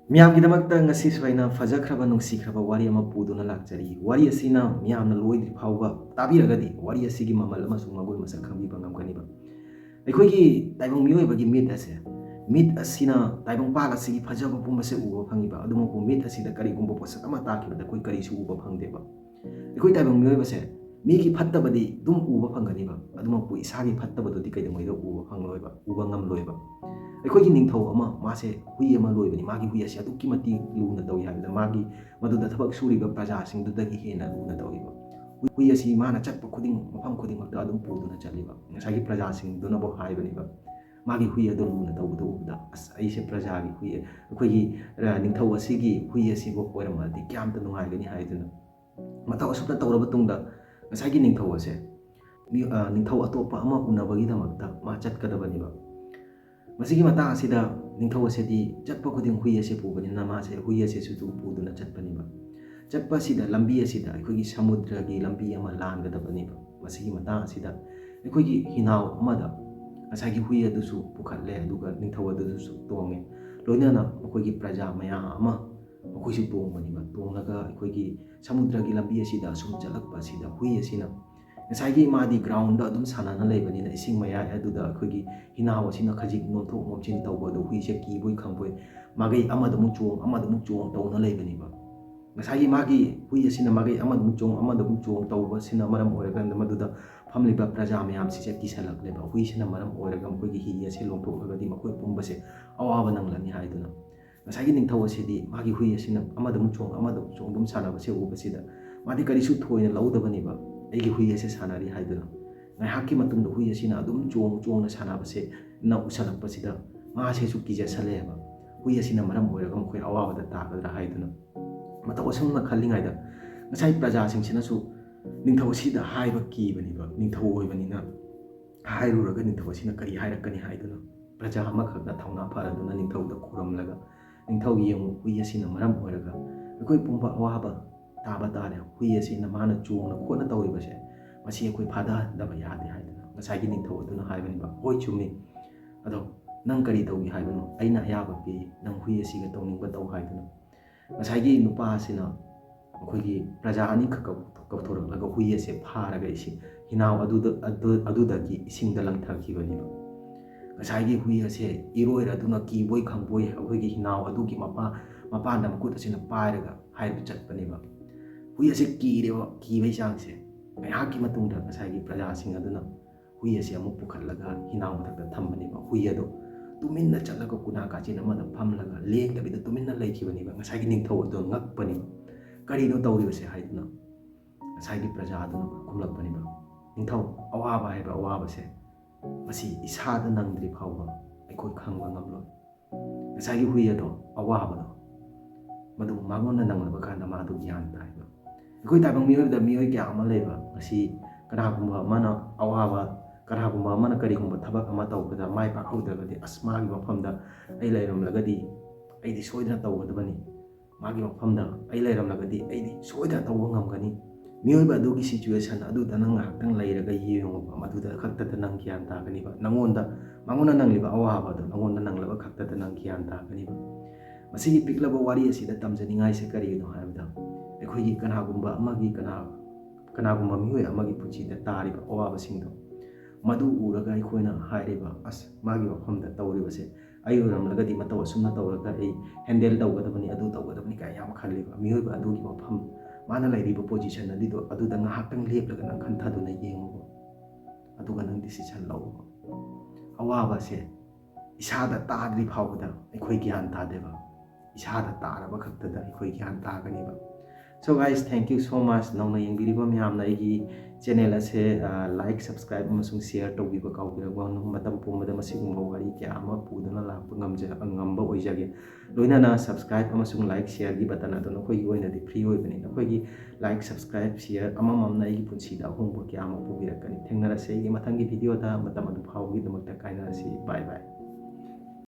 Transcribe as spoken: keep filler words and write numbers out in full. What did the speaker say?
ꯃꯤꯌꯥꯝꯒꯤꯗꯃꯛꯇ ꯉꯁꯤꯁꯨ ꯑꯩꯅ ꯐꯖꯈ꯭ꯔꯕ, ꯅꯨꯡꯁꯤꯈ꯭ꯔꯕ ꯋꯥꯔꯤ ꯑꯃ ꯄꯨꯗꯨꯅ ꯂꯥꯛꯆꯔꯤ꯫ ꯋꯥꯔꯤ ꯑꯁꯤꯅ ꯃꯤꯌꯥꯝꯅ ꯂꯣꯏꯗ꯭ꯔꯤ ꯐꯥꯎꯕ ꯇꯥꯕꯤꯔꯒꯗꯤ ꯋꯥꯔꯤ ꯑꯁꯤꯒꯤ ꯃꯃꯜ ꯑꯃꯁꯨꯡ ꯃꯒꯨꯟ ꯃꯁꯛ ꯈꯪꯕꯤꯕ ꯉꯝꯒꯅꯤꯕ꯫ ꯑꯩꯈꯣꯏꯒꯤ ꯇꯥꯏꯕꯪ ꯃꯤꯑꯣꯏꯕꯒꯤ ꯃꯤꯠ ꯑꯁꯦ, ꯃꯤꯠ ꯑꯁꯤꯅ ꯇꯥꯏꯕꯪꯄꯥꯜ ꯑꯁꯤꯒꯤ ꯐꯖꯕ ꯄꯨꯝꯕꯁꯦ ꯎꯕ ꯐꯪꯉꯤꯕ꯫ ꯑꯗꯨꯃꯛꯄꯨ ꯃꯤꯠ ꯑꯁꯤꯗ ꯀꯔꯤꯒꯨꯝꯕ ꯄꯣꯠꯁꯛ ꯑꯃ ꯇꯥꯈꯤꯕꯗ ꯑꯩꯈꯣꯏ ꯀꯔꯤꯁꯨ ꯎꯕ ꯐꯪꯗꯦꯕ꯫ ꯑꯩꯈꯣꯏ ꯇꯥꯏꯕꯪ ꯃꯤꯑꯣꯏꯕꯁꯦ ꯃꯤꯒꯤ ꯐꯠꯇꯕꯗꯤ ꯑꯗꯨꯝ ꯎꯕ ꯐꯪꯒꯅꯤꯕ, ꯑꯗꯨꯃꯛꯄꯨ ꯏꯁꯥꯒꯤ ꯐꯠꯇꯕꯗꯨꯗꯤ ꯀꯩꯗꯧꯉꯩꯗ ꯎꯕ ꯐꯪꯂꯣꯏꯕ, ꯎꯕ ꯉꯝꯂꯣꯏꯕ꯫ ꯑꯩꯈꯣꯏꯒꯤ ꯅꯤꯡꯊꯧ ꯑꯃ, ꯃꯥꯁꯦ ꯍꯨꯏ ꯑꯃ ꯂꯣꯏꯕꯅꯤ꯫ ꯃꯥꯒꯤ ꯍꯨꯏ ꯑꯁꯤ ꯑꯗꯨꯛꯀꯤ ꯃꯇꯤꯛ ꯂꯨꯅ ꯇꯧꯏ ꯍꯥꯏꯕꯗ, ꯃꯥꯒꯤ ꯃꯗꯨꯗ ꯊꯕꯛ ꯁꯨꯔꯤꯕ ꯄ꯭ꯔꯖꯥꯁꯤꯡꯗꯨꯗꯒꯤ ꯍꯦꯟꯅ ꯂꯨꯅ ꯇꯧꯏꯕ꯫ ꯍꯨꯏ, ꯍꯨꯏ ꯑꯁꯤ ꯃꯥꯅ ꯆꯠꯄ ꯈꯨꯗꯤꯡ, ꯃꯐꯝ ꯈꯨꯗꯤꯡꯃꯛꯇ ꯑꯗꯨꯝ ꯄꯨꯗꯨꯅ ꯆꯠꯂꯤꯕ꯫ ꯉꯁꯥꯏꯒꯤ ꯄ꯭ꯔꯖꯥꯁꯤꯡꯗꯨꯅꯕꯨ ꯍꯥꯏꯕꯅꯦꯕ, ꯃꯥꯒꯤ ꯍꯨꯏ ꯑꯗꯨ ꯂꯨꯅ ꯇꯧꯕꯗꯨ ꯎꯕꯗ, "ꯑꯁ, ꯑꯩꯁꯦ ꯄ꯭ꯔꯖꯥꯒꯤ ꯍꯨꯏ, ꯑꯩꯈꯣꯏꯒꯤ, ꯑ, ꯅꯤꯡꯊꯧ ꯑꯁꯤꯒꯤ ꯍꯨꯏ ꯑꯁꯤꯕꯨ ꯑꯣꯏꯔꯝꯃꯗꯤ ꯀꯌꯥꯝꯇ ꯅꯨꯡꯉꯥꯏꯒꯅꯤ" ꯍꯥꯏꯗꯨꯅ꯫ ꯃꯇꯧ ꯑꯁꯨꯝꯅ ꯇꯧꯔꯕ ꯇꯨꯡꯗ, ꯉꯁꯥꯏꯒꯤ ꯅꯤꯡꯊꯧ ꯑꯁꯦ ꯃꯤ-, ꯑ, ꯅꯤꯡꯊꯧ ꯑꯇꯣꯞꯄ ꯑꯃ ꯎꯅꯕꯒꯤꯗꯃꯛꯇ ꯃꯥ ꯆꯠꯀꯗꯕꯅꯦꯕ꯫ ꯃꯁꯤꯒꯤ ꯃꯇꯥꯡ ꯑꯁꯤꯗ ꯅꯤꯡꯊꯧ ꯑꯁꯤꯗꯤ ꯆꯠꯄ ꯈꯨꯗꯤꯡ ꯍꯨꯏ ꯑꯁꯤ ꯄꯨꯕꯅꯤꯅ, ꯃꯥꯁꯦ ꯍꯨꯏ ꯑꯁꯤꯁꯨ ꯑꯗꯨꯝ ꯄꯨꯗꯨꯅ ꯆꯠꯄꯅꯦꯕ꯫ ꯆꯠꯄ ꯑꯁꯤꯗ, ꯂꯝꯕꯤ ꯑꯁꯤꯗ ꯑꯩꯈꯣꯏꯒꯤ ꯁꯃꯨꯗ꯭ꯔꯒꯤ ꯂꯝꯕꯤ ꯑꯃ ꯂꯥꯟꯒꯗꯕꯅꯦꯕ꯫ ꯃꯁꯤꯒꯤ ꯃꯇꯥꯡ ꯑꯁꯤꯗ ꯑꯩꯈꯣꯏꯒꯤ ꯍꯤꯅꯥꯎ ꯑꯃꯗ ꯉꯁꯥꯏꯒꯤ ꯍꯨꯏ ꯑꯗꯨꯁꯨ ꯄꯨꯈꯠꯂꯦ, ꯑꯗꯨꯒ ꯅꯤꯡꯊꯧ ꯑꯗꯨꯁꯨ ꯇꯣꯡꯉꯦ꯫ ꯂꯣꯏꯅꯅ ꯃꯈꯣꯏꯒꯤ ꯄ꯭ꯔꯖꯥ ꯃꯌꯥꯝ ꯑꯃ ꯃꯈꯣꯏꯁꯨ ꯇꯣꯡꯕꯅꯦꯕ꯫ ꯇꯣꯡꯂꯒ ꯑꯩꯈꯣꯏꯒꯤ ꯁꯃꯨꯗ꯭ꯔꯒꯤ ꯂꯝꯕꯤ ꯑꯁꯤꯗ ꯑꯁꯨꯝ ꯆꯠꯂꯛꯄ ꯑꯁꯤꯗ, ꯍꯨꯏ ꯑꯁꯤꯅ, ꯉꯁꯥꯏꯒꯤ ꯃꯥꯗꯤ ground ꯑꯗꯨꯝ ꯁꯥꯟꯅꯅ ꯂꯩꯕꯅꯤꯅ, ꯏꯁꯤꯡ ꯃꯌꯥꯏ ꯑꯗꯨꯗ ꯑꯩꯈꯣꯏꯒꯤ ꯍꯤꯅꯥꯎ ꯑꯁꯤꯅ ꯈꯖꯤꯛ ꯅꯣꯝꯊꯣꯛ ꯅꯣꯝꯁꯤꯟ ꯇꯧꯕ ꯑꯗꯨ ꯍꯨꯏꯁꯦ ꯀꯤꯕꯣꯏ ꯈꯪꯕꯣꯏ ꯃꯥꯒꯩ ꯑꯃꯗꯃꯨꯛ ꯆꯣꯡ, ꯑꯃꯗꯃꯨꯛ ꯆꯣꯡ ꯇꯧꯅ ꯂꯩꯕꯅꯦꯕ꯫ ꯉꯁꯥꯏꯒꯤ ꯃꯥꯒꯤ ꯍꯨꯏ ꯑꯁꯤꯅ ꯃꯥꯒꯩ ꯑꯃꯗꯃꯨꯛ ꯆꯣꯡ, ꯑꯃꯗꯃꯨꯛ ꯆꯣꯡ ꯇꯧꯕꯁꯤꯅ ꯃꯔꯝ ꯑꯣꯏꯔꯀꯥꯟꯗ ꯃꯗꯨꯗ ꯐꯝꯂꯤꯕ ꯄ꯭ꯔꯖꯥ ꯃꯌꯥꯝꯁꯤꯁꯦ ꯀꯤꯁꯜꯂꯛꯂꯦꯕ꯫ ꯍꯨꯏꯁꯤꯅ ꯃꯔꯝ ꯑꯣꯏꯔꯒ ꯃꯈꯣꯏꯒꯤ ꯍꯤ ꯑꯁꯤ ꯂꯣꯡꯊꯣꯛꯂꯒꯗꯤ ꯃꯈꯣꯏ ꯄꯨꯝꯕꯁꯦ ꯑꯋꯥꯕ ꯅꯪꯂꯅꯤ ꯍꯥꯏꯗꯨꯅ꯫ ꯉꯁꯥꯏꯒꯤ ꯅꯤꯡꯊꯧ ꯑꯁꯤꯗꯤ ꯃꯥꯒꯤ ꯍꯨꯏ ꯑꯁꯤꯅ ꯑꯃꯗꯃꯨꯛ ꯆꯣꯡ, ꯑꯃꯗꯃꯨꯛ ꯆꯣꯡ ꯑꯗꯨꯝ ꯁꯥꯟꯅꯕꯁꯦ ꯎꯕꯁꯤꯗ, ꯃꯥꯗꯤ ꯀꯔꯤꯁꯨ ꯊꯣꯏꯅ ꯂꯧꯗꯕꯅꯦꯕ, "ꯑꯩꯒꯤ ꯍꯨꯏ ꯑꯁꯦ ꯁꯥꯟꯅꯔꯤ" ꯍꯥꯏꯗꯨꯅ꯫ ꯉꯥꯏꯍꯥꯛꯀꯤ ꯃꯇꯨꯡꯗ ꯍꯨꯏ ꯑꯁꯤꯅ ꯑꯗꯨꯝ ꯆꯣꯡ ꯆꯣꯡꯅ ꯁꯥꯟꯅꯕꯁꯦ ꯅ ꯎꯁꯜꯂꯛꯄꯁꯤꯗ, ꯃꯥꯁꯤꯁꯨ ꯀꯤꯖꯁꯜꯂꯛꯑꯦꯕ꯫ ꯍꯨꯏ ꯑꯁꯤꯅ ꯃꯔꯝ ꯑꯣꯏꯔꯒ ꯃꯈꯣꯏ ꯑꯋꯥꯕꯗ ꯇꯥꯒꯗ꯭ꯔꯥ ꯍꯥꯏꯗꯨꯅ꯫ ꯃꯇꯧ ꯑꯁꯨꯝꯅ ꯈꯜꯂꯤꯉꯩꯗ, ꯉꯁꯥꯏ ꯄ꯭ꯔꯖꯥꯁꯤꯡꯁꯤꯅꯁꯨ ꯅꯤꯡꯊꯧ ꯑꯁꯤꯗ ꯍꯥꯏꯕ ꯀꯤꯕꯅꯦꯕ꯫ ꯅꯤꯡꯊꯧ ꯑꯣꯏꯕꯅꯤꯅ ꯍꯥꯏꯔꯨꯔꯒ ꯅꯤꯡꯊꯧ ꯑꯁꯤꯅ ꯀꯔꯤ ꯍꯥꯏꯔꯛꯀꯅꯤ ꯍꯥꯏꯗꯨꯅ, ꯄ꯭ꯔꯖꯥ ꯑꯃꯈꯛꯅ ꯊꯧꯅꯥ ꯐꯔꯗꯨꯅ ꯅꯤꯡꯊꯧꯗ ꯈꯨꯔꯨꯝꯂꯒ, "ꯅꯤꯡꯊꯧ, ꯌꯦꯡꯉꯨ, ꯍꯨꯏ ꯑꯁꯤꯅ ꯃꯔꯝ ꯑꯣꯏꯔꯒ ꯑꯩꯈꯣꯏ ꯄꯨꯝꯕ ꯑꯋꯥꯕ ꯇꯥꯕ ꯇꯥꯔꯦ꯫ ꯍꯨꯏ ꯑꯁꯤꯅ ꯃꯥꯅ ꯆꯣꯡꯅ ꯈꯣꯠꯅ ꯇꯧꯔꯤꯕꯁꯦ, ꯃꯁꯤ ꯑꯩꯈꯣꯏ ꯐꯥꯗꯍꯟꯗꯕ ꯌꯥꯗꯦ" ꯍꯥꯏꯗꯅ ꯉꯁꯥꯏꯒꯤ ꯅꯤꯡꯊꯧ ꯑꯗꯨꯅ ꯍꯥꯏꯕꯅꯦꯕ꯫ ꯍꯣꯏ, ꯆꯨꯝꯃꯤ꯫ ꯑꯗꯣ "ꯅꯪ ꯀꯔꯤ ꯇꯧꯒꯦ ꯍꯥꯏꯕꯅꯣ? ꯑꯩꯅ ꯑꯌꯥꯕ ꯄꯤ, ꯅꯪ ꯍꯨꯏ ꯑꯁꯤꯒ ꯇꯧꯅꯤꯡꯕ ꯇꯧ" ꯍꯥꯏꯗꯨꯅ ꯉꯁꯥꯏꯒꯤ ꯅꯨꯄꯥ ꯑꯁꯤꯅ ꯑꯩꯈꯣꯏꯒꯤ ꯄ꯭ꯔꯖꯥ ꯑꯅꯤꯈꯛ ꯀꯧ-, ꯀꯧꯊꯣꯔꯛꯂꯒ ꯍꯨꯏ ꯑꯁꯦ ꯐꯥꯔꯒ ꯏꯁꯤꯡ, ꯍꯤꯅꯥꯎ ꯑꯗꯨꯗ, ꯑꯗꯨ, ꯑꯗꯨꯗꯒꯤ ꯏꯁꯤꯡꯗ ꯂꯪꯊꯈꯤꯕꯅꯦꯕ꯫ ꯉꯁꯥꯏꯒꯤ ꯍꯨꯏ ꯑꯁꯦ ꯏꯔꯣꯏꯔꯗꯨꯅ ꯀꯤꯕꯣꯏ ꯈꯪꯕꯣꯏ ꯑꯩꯈꯣꯏꯒꯤ ꯍꯤꯅꯥꯎ ꯑꯗꯨꯒꯤ ꯃꯄꯥ-, ꯃꯄꯥꯟꯗ ꯃꯈꯨꯠ ꯑꯁꯤꯅ ꯄꯥꯏꯔꯒ ꯍꯥꯏꯕ ꯆꯠꯄꯅꯦꯕ꯫ ꯍꯨꯏ ꯑꯁꯦ ꯀꯤꯔꯦꯕ, ꯀꯤꯕꯩ ꯆꯥꯡꯁꯦ꯫ ꯉꯥꯏꯍꯥꯛꯀꯤ ꯃꯇꯨꯡꯗ ꯉꯁꯥꯏꯒꯤ ꯄ꯭ꯔꯖꯥꯁꯤꯡ ꯑꯗꯨꯅ ꯍꯨꯏ ꯑꯁꯤ ꯑꯃꯨꯛ ꯄꯨꯈꯠꯂꯒ ꯍꯤꯅꯥꯎ ꯃꯊꯛꯇ ꯊꯝꯕꯅꯦꯕ꯫ ꯍꯨꯏ ꯑꯗꯣ ꯇꯨꯃꯤꯟꯅ ꯆꯠꯂꯒ ꯀꯨꯅꯥ ꯀꯥꯆꯤꯟ ꯑꯃꯗ ꯐꯝꯂꯒ ꯂꯦꯡꯗꯕꯤꯗ ꯇꯨꯃꯤꯟꯅ ꯂꯩꯈꯤꯕꯅꯦꯕ꯫ ꯉꯁꯥꯏꯒꯤ ꯅꯤꯡꯊꯧ ꯑꯗꯣ ꯉꯛꯄꯅꯦꯕ, "ꯀꯔꯤꯅꯣ ꯇꯧꯔꯤꯕꯁꯦ?" ꯍꯥꯏꯗꯨꯅ ꯉꯁꯥꯏꯒꯤ ꯄ꯭ꯔꯖꯥ ꯑꯗꯨꯅ ꯈꯨꯝꯂꯛꯄꯅꯦꯕ, "ꯅꯤꯡꯊꯧ, ꯑꯋꯥꯕ ꯍꯥꯏꯕ ꯑꯋꯥꯕꯁꯦ ꯃꯁꯤ ꯏꯁꯥꯗ ꯅꯪꯗ꯭ꯔꯤ ꯐꯥꯎꯕ ꯑꯩꯈꯣꯏ ꯈꯪꯕ ꯉꯝꯂꯣꯏ꯫ ꯉꯁꯥꯏꯒꯤ ꯍꯨꯏ ꯑꯗꯣ, ꯑꯋꯥꯕꯗꯣ, ꯃꯗꯨ ꯃꯉꯣꯟꯗ ꯅꯪꯂꯕ ꯀꯥꯟꯗ ꯃꯥꯗꯨ ꯒ꯭ꯌꯥꯟ ꯇꯥꯏꯕ"꯫ ꯑꯩꯈꯣꯏ ꯇꯥꯏꯕꯪ ꯃꯤꯑꯣꯏꯕꯗ ꯃꯤꯑꯣꯏ ꯀꯌꯥ ꯑꯃ ꯂꯩꯕ꯫ ꯉꯁꯤ ꯀꯅꯥꯒꯨꯝꯕ ꯑꯃꯅ ꯑꯋꯥꯕ, ꯀꯅꯥꯒꯨꯝꯕ ꯑꯃꯅ ꯀꯔꯤꯒꯨꯝꯕ ꯊꯕꯛ ꯑꯃ ꯇꯧꯕꯗ ꯃꯥꯏ ꯄꯥꯛꯍꯧꯗ꯭ꯔꯒꯗꯤ, "ꯑꯁ, ꯃꯥꯒꯤ ꯃꯐꯝꯗ ꯑꯩ ꯂꯩꯔꯝꯂꯒꯗꯤ ꯑꯩꯗꯤ ꯁꯣꯏꯗꯅ ꯇꯧꯒꯗꯕꯅꯤ, ꯃꯥꯒꯤ ꯃꯐꯝꯗ ꯑꯩ ꯂꯩꯔꯝꯂꯒꯗꯤ ꯑꯩꯗꯤ ꯁꯣꯏꯗꯅ ꯇꯧꯕ ꯉꯝꯒꯅꯤ"꯫ ꯃꯤꯑꯣꯏꯕ ꯑꯗꯨꯒꯤ situation ꯑꯗꯨꯗ ꯅꯪ ꯉꯥꯏꯍꯥꯛꯇꯪ ꯂꯩꯔꯒ ꯌꯦꯡꯉꯨꯕ, ꯃꯗꯨꯗ ꯈꯛꯇꯗ ꯅꯪ ꯒ꯭ꯌꯥꯟ ꯇꯥꯒꯅꯤꯕ꯫ ꯅꯉꯣꯟꯗ, ꯃꯉꯣꯟꯗ ꯅꯪꯂꯤꯕ ꯑꯋꯥꯕ ꯑꯗꯨ ꯅꯉꯣꯟꯗ ꯅꯪꯂꯕ ꯈꯛꯇꯗ ꯅꯪ ꯒ꯭ꯌꯥꯟ ꯇꯥꯒꯅꯤꯕ꯫ ꯃꯁꯤꯒꯤ ꯄꯤꯛꯂꯕ ꯋꯥꯔꯤ ꯑꯁꯤꯗ ꯇꯝꯖꯅꯤꯡꯉꯥꯏꯁꯦ ꯀꯔꯤꯒꯤꯅꯣ ꯍꯥꯏꯕꯗ, ꯑꯩꯈꯣꯏꯒꯤ ꯀꯅꯥꯒꯨꯝꯕ ꯑꯃꯒꯤ, ꯀꯅꯥ-, ꯀꯅꯥꯒꯨꯝꯕ ꯃꯤꯑꯣꯏ ꯑꯃꯒꯤ ꯄꯨꯟꯁꯤꯗ ꯇꯥꯔꯤꯕ ꯑꯋꯥꯕꯁꯤꯡꯗꯣ, ꯃꯗꯨ ꯎꯔꯒ ꯑꯩꯈꯣꯏꯅ ꯍꯥꯏꯔꯤꯕ, "ꯑꯁ, ꯃꯥꯒꯤ ꯃꯐꯝꯗ ꯇꯧꯔꯤꯕꯁꯦ ꯑꯩ ꯑꯣꯏꯔꯝꯂꯒꯗꯤ ꯃꯇꯧ ꯑꯁꯨꯝꯅ ꯇꯧꯔꯒ ꯑꯩ handle ꯇꯧꯒꯗꯕꯅꯤ, ꯑꯗꯨ ꯇꯧꯒꯗꯕꯅꯤ" ꯀꯥꯏꯅ ꯌꯥꯝ ꯈꯜꯂꯤꯕ꯫ ꯃꯤꯑꯣꯏꯕ ꯑꯗꯨꯒꯤ ꯃꯐꯝ, ꯃꯥꯅ ꯂꯩꯔꯤꯕ position ꯑꯗꯨꯗꯣ, ꯑꯗꯨꯗ ꯉꯥꯏꯍꯥꯛꯇꯪ ꯂꯦꯞꯂꯒ ꯅꯪ ꯈꯟꯊꯗꯨꯅ ꯌꯦꯡꯉꯨꯕ, ꯑꯗꯨꯒ ꯅꯪ decision ꯂꯧꯕ꯫ ꯑꯋꯥꯕꯁꯦ ꯏꯁꯥꯗ ꯇꯥꯗ꯭ꯔꯤ ꯐꯥꯎꯕꯗ ꯑꯩꯈꯣꯏ ꯒ꯭ꯌꯥꯟ ꯇꯥꯗꯦꯕ, ꯏꯁꯥꯗ ꯇꯥꯔꯕ ꯈꯛꯇꯗ ꯑꯩꯈꯣꯏ ꯒ꯭ꯌꯥꯟ ꯇꯥꯒꯅꯦꯕ꯫ So guys, thank you so much꯫ ꯅꯧꯅ ꯌꯦꯡꯕꯤꯔꯤꯕ ꯃꯌꯥꯝꯅ ꯑꯩꯒꯤ channel ꯑꯁꯦ, ꯑ, like, subscribe ꯑꯃꯁꯨꯡ share ꯇꯧꯕꯤꯕ ꯀꯥꯎꯕꯤꯔꯒꯅꯨ꯫ ꯃꯇꯝ ꯄꯨꯝꯕꯗ ꯃꯁꯤꯒꯨꯝꯕ ꯋꯥꯔꯤ ꯀꯌꯥ ꯑꯃ ꯄꯨꯗꯨꯅ ꯂꯥꯛꯄ ꯉꯝꯖ-, ꯉꯝꯕ ꯑꯣꯏꯖꯒꯦ꯫ ꯂꯣꯏꯅꯅ subscribe ꯑꯃꯁꯨꯡ like, share ꯒꯤ button ꯑꯗꯨ ꯅꯈꯣꯏꯒꯤ ꯑꯣꯏꯅꯗꯤ free ꯑꯣꯏꯕꯅꯤ꯫ ꯅꯈꯣꯏꯒꯤ like, subscribe, share ꯑꯃꯃꯝꯅ ꯑꯩꯒꯤ ꯄꯨꯟꯁꯤꯗ ꯑꯍꯣꯡꯕ ꯀꯌꯥ ꯑꯃ ꯄꯨꯕꯤꯔꯛꯀꯅꯤ꯫ ꯊꯦꯡꯅꯔꯁꯦ ꯑꯩꯒꯤ ꯃꯊꯪꯒꯤ video ꯗ꯫ ꯃꯇꯝ ꯑꯗꯨ ꯐꯥꯎꯕꯒꯤꯗꯃꯛꯇ ꯀꯥꯏꯅꯔꯁꯤ꯫ Bye bye꯫